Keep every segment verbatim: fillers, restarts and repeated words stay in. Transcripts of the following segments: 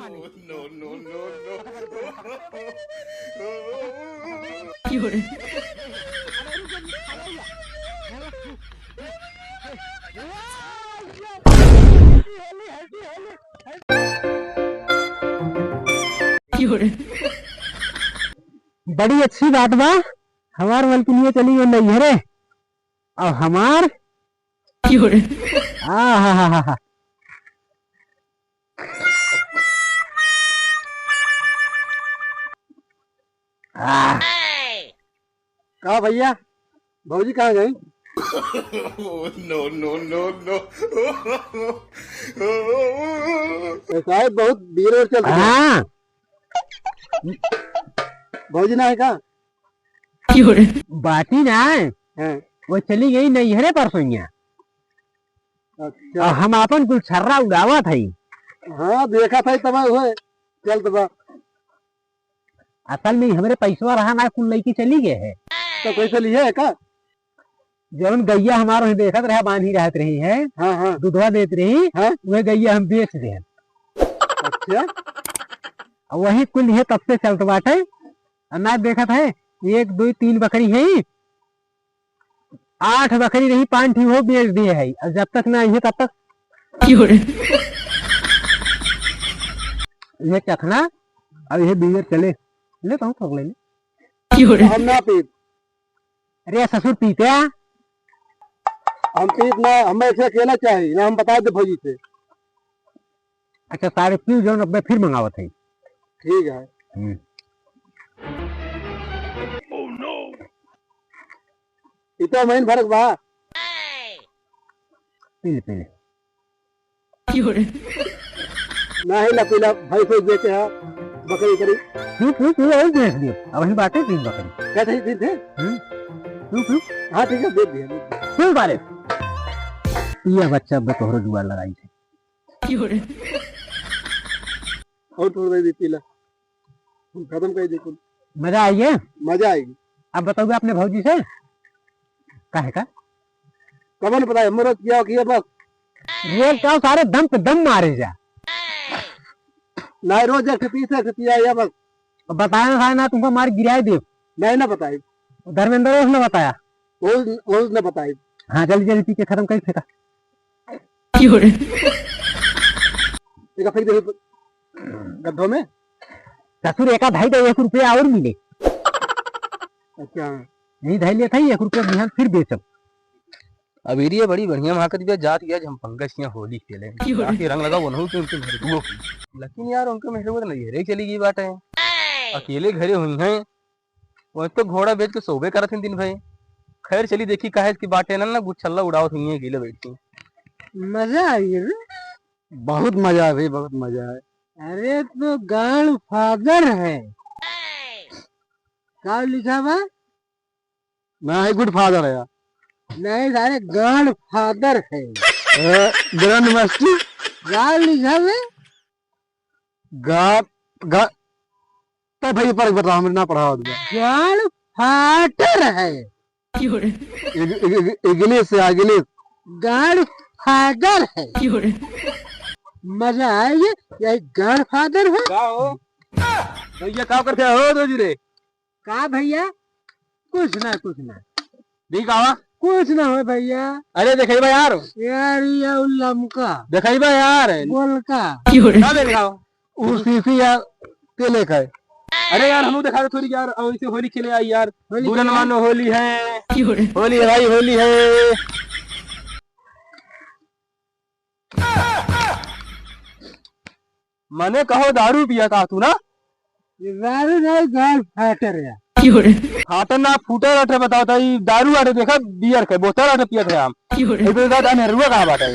माने। बड़ी अच्छी बात बा, हमार मलकिनिया चली गई नैहरे, और हमार आ हा हा हा हा। आह। का भैया, भौजी कहाँ गई? No, no, no, no। ए, साहब, बहुत भीड़ और चल रही है। हाँ। भौजी ना है का? बाटी ना है। हाँ। वो चली गई नैहरे परसोइया। अच्छा। और हम आपन कुल छर्रा उड़ावत हई। हाँ, देखा था तब हुए, चल तब। असल में हमरे पैसवा रहा ना, कुल लइके चली गए है। तो कैसे लिए है का? जौन गैया हमार वहीं देखत रहे, बांधी रहत रही है, हाँ, हाँ। दूधवा देत रही, हाँ। वह गैया हम बेच देहन। अच्छा। और वही कुल ये तब से चलत बाटे। और ना देखत है, एक, दो, तीन बकरी है, आठ बकरी रही, पाँच ठी वो बेच दिए है। और जब तक ना आई है, तब तक ये चखना, अब ये बियर चले। ले कहूँ थोक ले ले। हम ना पीब। अरे ससुर, पीते आ। हम पीब ना, हमें ऐसे अकेला चाहिए ना, हम बता दे भौजी से। अच्छा, सारे पीव जौन, अब मैं फिर मंगावत है। ठीक है। हम्म। ई तो महीन भरक बा। पी ले, पी ले। ना ही ला पीला, भैंस वैस बेचे है, बकरी उकरी। पी, पी, पी, और बेच दियो। अब हम बाटे तीन बकरी। क्या थे, तीन थे? हम्म। पी, पी। हाँ, ठीक है, बेच दिया, बेच दिया। पी बारे। पिया बच्चा, अब तोहरो जुआर लगाई थे। और थोड़ा दे दी पीला। हम खत्म कर दी कुल। मजा आई है? मजा आएगी। अब बताओगे अपने भौजी से? काहे का? कमन पता है, हमरो किया किया बस। रोज का सारे दम पे दम मारे जा। नहीं, रोज एक ठे पीस, एक ठे पिया या बस। अब बताया ना, सारे ना तुमको मार गिराए दे। नहीं ना बताई। धर्मेंद्र ने बताया। वो, वो ना बताई। हाँ, जल्दी जल्दी पी के खत्म कर फेंका। एक फेंक दे गड्ढों में। ससुर, एका भाई तो एक रुपया और मिले। अच्छा। यही धई लेत है, एक रुपया बिहान फिर बेचब। अबेरिया बड़ी बढ़िया महकत बिया, जात गया हम पंकज के यहाँ होली खेले। क्यों रे? जाके रंग लगाओ, उन्हों के उनके घर दुओ की। लेकिन यार, उनके मेहरे वो तो नैहरे चली गई बाटे। अकेले घरे हुई हैं। वही तो घोड़ा बेच के सोबे करत हैं दिन भर। खैर, चली देखी काहे की बाटे ना, ना गुच्छल्ला उड़ावत हुई हैं अकेले बैठ के। मजा आई है ना? बहुत मजा है भाई, बहुत मजा है। अरे, तो गॉडफादर है। का लिखा बा? ना है, गुडफादर है। नहीं, सारे गॉडफादर है। ए, ग्रैंड मास्टर। का लिखा बा? गा-, गा-, तो भाई, पर बताओ, हमरे ना पढ़ावत बा। गॉडफादर है। इग-, इग-, इग-, इंग्लिश से इंग्लिश। गॉडफादर है। मजा आए ये, यही गॉडफादर है। का हो? भैया, का करते हो दो जी रे? का भैया? कुछ ना, कुछ ना। ठीक आवा? कुछ ना हो भैया। अरे, देखइबा यार। यार, ये उ लमका। देखइबा यार। गोलका। का देख रहा हो? उ सीसी या तेले का है। अरे यार, हमहू देखा दे थोड़ी यार, और इसे होली खेले आई यार। होली बुरा न खेले? मानो, होली है। होली है भाई, होली है। मने कहो दारू पिया का तू ना? ये दारू नहीं, गॉडफादर है। फाटन ना फूटे रटे बताओ तो, ई दारू आटे देखा, बियर के बोतल आटे पियत है हम। ई तो दादा मेहरुआ कहाँ बाटे?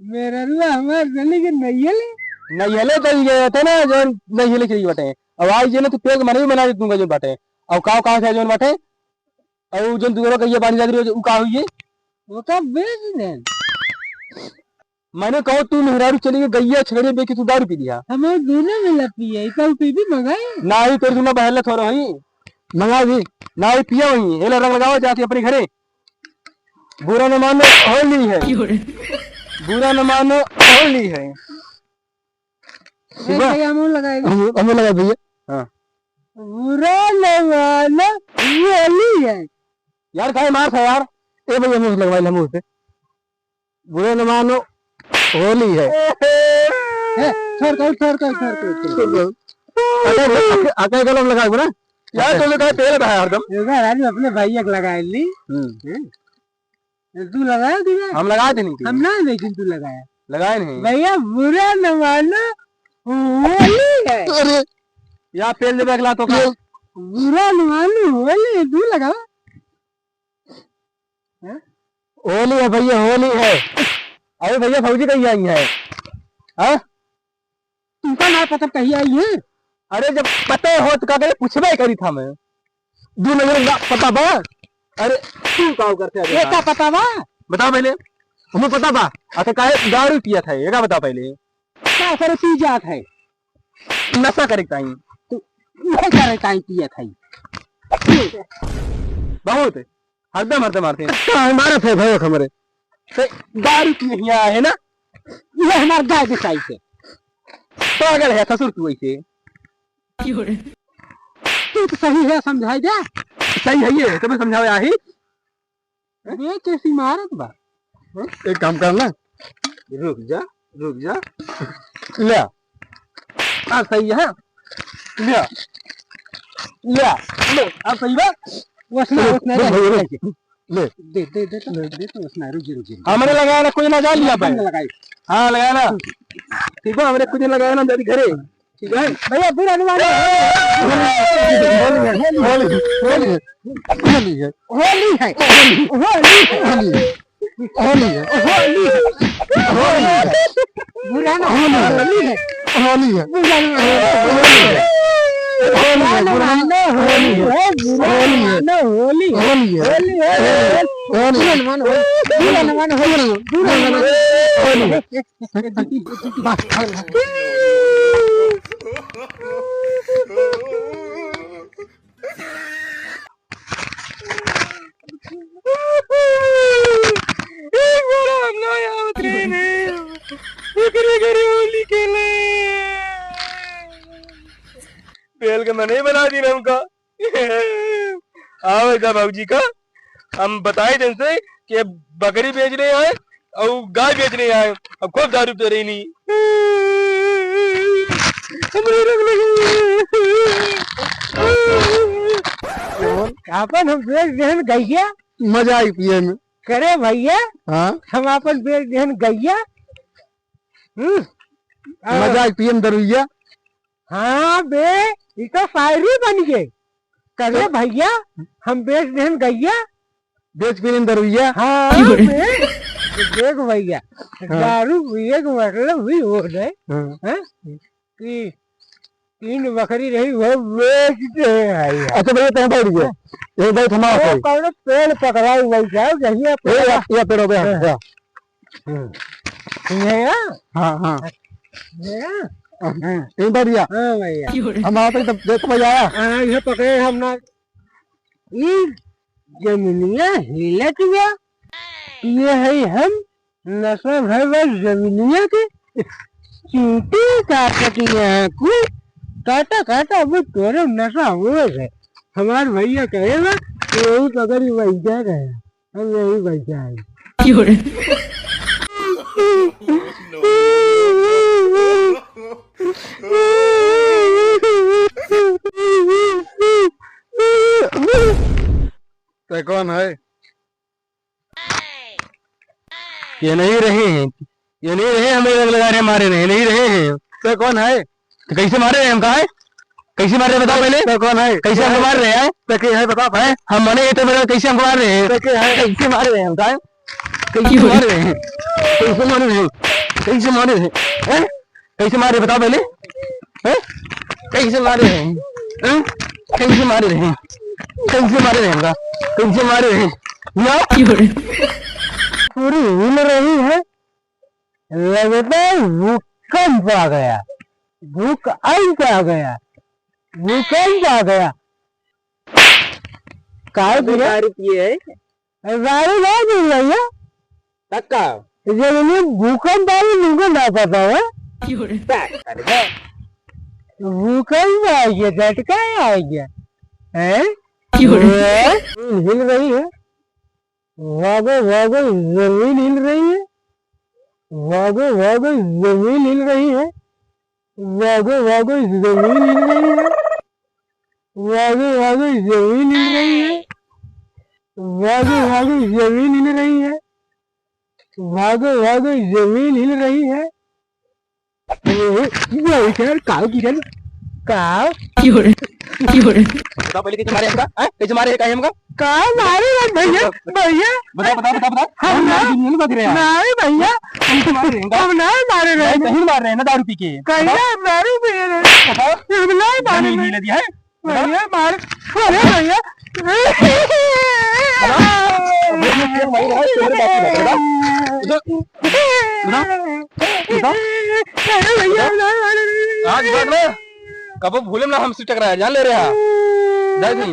मेहरुआ हमार चली के नैहले। नैहले चली गए थे ना, जो नैहले चली बाटे। अब आई जे ना, तू पेग मने भी मना दे दूंगा जो बाटे। और काव काव से जो बाटे? और जो दूसरा कहिए बानी जाती रही, उ का हुई है? वो का बेच देन। मने कहो तू मेहरारू चली गई, गैया छेड़े बेच के तू दारू पी लिया। हमें दोनों मिला पिए, कल पी भी मंगाए। ना ही तेरे सुना बहला थोड़ा ही। मंगा भी। ना ही पिया वही, एला रंग लगाओ जाके अपने घरे। बुरा न मानो, होली है। बुरा न मानो, होली है। ए, भैया, हम लगाए। हम, हम लगाए भैया। हाँ। बुरा न मानो, होली है। यार, काहे मार था यार? ए भैया, हम उस लगवाइल, हम उस पे। बुरा न मानो, होली है। ए, छोड़ दो, छोड़ दो, छोड़ दो, छोड़ दो। अगर, अगर गलम लगाए ना। यार, तो लगाए तेल रहा है हरदम। ये बार आज अपने भैया के लगाए ली। हम्म। हैं? तू लगाया कि ना? हम लगाए थे नहीं। हम ना देखे तू लगाया। लगाए नहीं। भैया बुरा न मानो, होली है। अरे। या पेल देबे अगला तो का? बुरा न मानो, होली है, तू लगा। हैं? होली है भैया, होली है। अरे भैया, भौजी कहीं आई है? हाँ? तुमका ना पता कहीं आई है? अरे जब पता हो तो का करे, पूछबे करी था मैं। दू नंबर का पता बा? अरे तू का करते अबे ये यार? का पता बा? बताओ पहले। हमें पता बा। अच्छा काहे दारू पिया था? ये का बता पहले। का करे पी जात है? नशा करे ताई। तू नशा करे ताई पिया था। बहुत। हरदम, हरदम मारते हैं। का मारत है भाई हमरे? से दारू की यहाँ है ना, ये हमार गाय बेचाई से। पागल है ससुर तू ऐसे। क्यों रे? तू तो सही है, समझाई दे। सही है ये, तुम्हें समझावे आही। ये कैसी मारत बा? एक काम कर ना। रुक जा, रुक जा। ले। हाँ, सही है। ले। ले। ले। अब सही बा? वसना, ले, वसना, ले, ले। ले। दे, दे, दे तो, दे तो, वसना, रुक जा, रुक जा। हमरे लगाया ना, कोई ना जा लिया पाए। लगाई। हाँ, लगाया ना। ठीक बा, हमरे कुछ लगाया ना, जल्दी घरे। ठीक है? भैया, बुरा न मानो। होली, होली, होली, होली है। होली है। होली है। होली है। होली है। होली है। होली है। बुरा ना होली है। होली है। होली है। बुरा ना होली है। होली है। बुरा ना मानो, होली है। बुरा ना मानो, होली है। होली है। होली है। होली है। होली है। बुरा ना मानो, होली है। बुरा ना मानो, होली है। बुरा ना मानो, होली है। एक बार हम ना आवत रहे ने, एकरे घरे होली खेले। बेल के मनई बना दी हमका। आओ इधर बाबूजी का, हम बताए दिन से कि बकरी बेचने आए और गाय बेचने आए, अब खूब दारू पी रही नी। हमरे रंग लगे। आपन हम बेच देहन गैया। मजा आई पिए में। करे भैया, हाँ? हम आपन बेच देहन गैया। हम्म। मजा आई पिए में दरुइया। हाँ बे, ई तो शायरी बन गए। करे भैया, हम बेच देहन गैया। बेच पी लेन दरुइया। हाँ बे, देख भैया, हाँ। दारू पिए के मतलब हुई हो गए, हाँ। हैं? कि तीन बकरी रही, वो बेच दे भैया। अच्छा भैया, तैं बैठ गया। हाँ। ये बैठ, हम आओ वो भाई। कौनो पेड़ पकड़ाई बैठ जाओ, जहिया ए, पकड़ा। या, या पेड़ हो गया, हाँ। या। हम्म। ये है? हाँ, हाँ। ये है? हाँ। यहीं बैठ गया। हाँ भैया। हम आओ तो तब देख मजा आया। हाँ, ये पकड़े हम ना। ई जमीनिया हिलत बा, ये है हम नशा भर बा जमीनिया के। चींटी काटत यहाँ कुल, काटा, काटा, अब तोरे नशा हो है। हमार भैया कहेला कि यही पकड़ी वही जा रहे, हम यही बच जाए। क्यों रे? तै कौन है? ये नहीं रहे हैं, ये नहीं रहे, हमें रंग लगा रहे, मारे नहीं, नहीं रहे हैं। तै कौन है? तो कैसे मारे रहे हम, कहाँ है? कैसे मारे रहे, बताओ पहले। तै कौन है? कैसे हमको मार रहे हैं? तै के है, बता पहले। हैं? हम माने ये तो मेरा, कैसे हमको मार रहे हैं? तै के है? कैसे मारे रहे हम, कहाँ है? कैसे मारे रहे हैं? कैसे मारे रहे हैं? कैसे मारे रहे हैं? हैं? कैसे मारे, बताओ पहले। हैं? कैसे मारे रहे हैं? हैं? कैसे मारे रहे हैं? कैसे मारे रहे हैं हमका? कैसे मारे रहे हैं? या? पूरी हिल रही है। लगता है भूकंप आ गया, भूकंप आ गया, भूकंप आ गया। काय अबे भैया? दारू पिए है? अरे दारू ना पी भैया। तब का? जब इन्हें भूकंप आ गया, तुमको ना पता है? भूकंप आ गया, झटका आ गया, हैं? क्यों रे? जमीन हिल रही है, भागो भागो, जमीन हिल रही है, भागो भागो, जमीन हिल रही है, भागो भागो, जमीन हिल रही है, भागो भागो, जमीन हिल रही है, भागो भागो, जमीन हिल रही है, भागो भागो, जमीन हिल रही है। वही कर, काव गिरल, काव। क्यों रे? क्यों रे? बताओ पहले कैसे मारे हमका? हैं? कैसे मारे है काहे हमका? काव मारे रे भैया, भैया। बताओ, बताओ, बताओ, बताओ। हम हम ना, मारे नहीं, नहीं मारे रहे हैं। नहीं भैया। हम तो मारे रहे हैं। हम नहीं मारे रहे नहीं, हैं। कहीं मार रहे हैं ना दारू पी के। कहीं बताओ। दारू पी रहे हैं। बताओ। हम नहीं मारे नहीं, रहे। नहीं दिया है। भैया मार, अरे भैया। बताओ। बताओ। बताओ। बताओ। अरे भैया, बताओ। बताओ, बताओ। आज बात ना, कबो भूले ना हमसे टकराया, जान ले रहे हैं। जय भीम।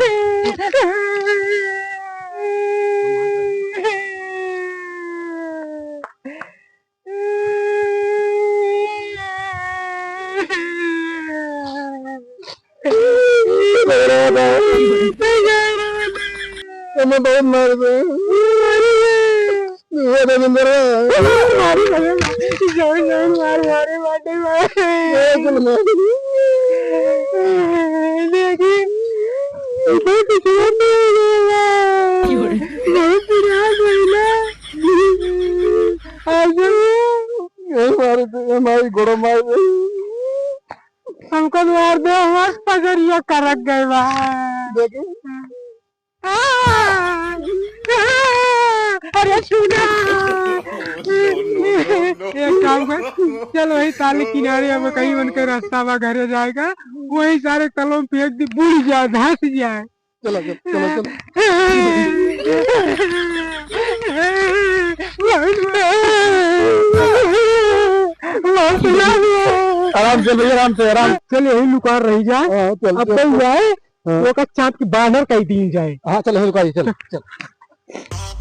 हमें बहुत मार दे। मारी, मारी, मारी, मारी, मारी, मारी, मारी, मारी, मारी, मारी। ए, चल, मार। देखिए, बहुत किस्मत में हो गया। बहुत बुरा भइला। आज नहीं मारे थे, हमारी गोड़ा मार दे। हमको मार दे, हमार पगड़िया करक गए बा। देखिए। अरे सुना। एक काम कर, चल वही ताल किनारे, अब कहीं उनके रास्ता बा घरे जाएगा, वही सारे तलों में फेंक दी, बुड़ जाए, धंस जाए। चलो, चलो, चलो, चलो। आराम से भैया, आराम से, आराम। चल, यही लुकार रही जा। हाँ, चल, अब चल, कोई चल। आए, हाँ। ओका चाँप के बानर कइ दीन जाए। हाँ, चल, यही लुका, चल, चल।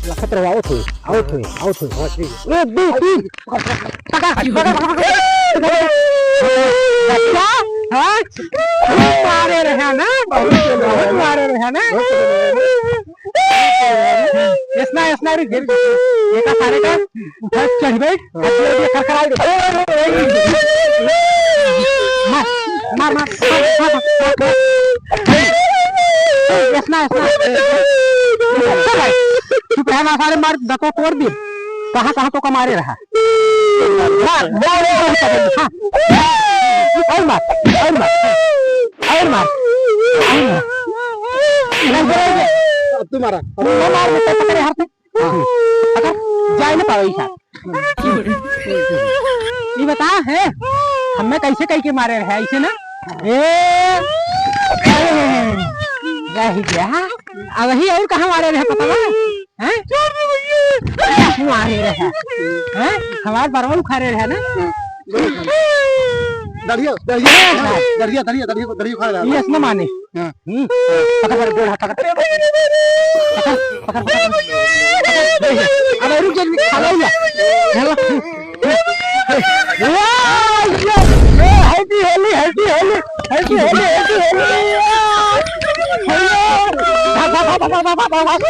लखत रहो, आओ थे, आओ थे, आओ थे। हाँ, ठीक है। एक, दो, तीन। पकड़, पकड़, पकड़, पकड़। बच्चा, हाँ? बहुत मारे रहे ना, बहुत, बहुत मारे रहे ना। ऐसना, ऐसना, अरे गिर गया। एका सारे का उठा चढ़ बैठ, अब ये, ये खरखराई दे। मार, मार, मार, मार, मार, मार। ऐसना, ऐसना। चुप रह ना, सारे मार, दको तोड़ दे। कहाँ, कहाँ तो का मारे रहा? मार, मार, मार, मार, हाँ। और मार, और मार, और मार, और मार। अब तू मारा। तू मार, पकड़े हाथ से। हाँ। पकड़, जाए ना पावे ई साथ। ई बता है, हमें कैसे कह के मारे रहे ऐसे ना? ए, रह गया। अब ही और कहाँ मारे रहे पता बा? हैं? मारे रहे। हैं? हमार बरवा उखारे रहे ना? दरिया, दरिया, दरिया, दरिया, दरिया, दरिया उखारे रहे। ये असना माने। हाँ। हम्म। पकड़, पकड़, गोड़ हाथ पकड़। पकड़, पकड़, पकड़। अब रुक जा, रुक, खा लो ना। चलो। वाह, ये, ये, Happy Holi, Happy Holi, Happy Holi, Happy Holi। भाग, भाग, भाग।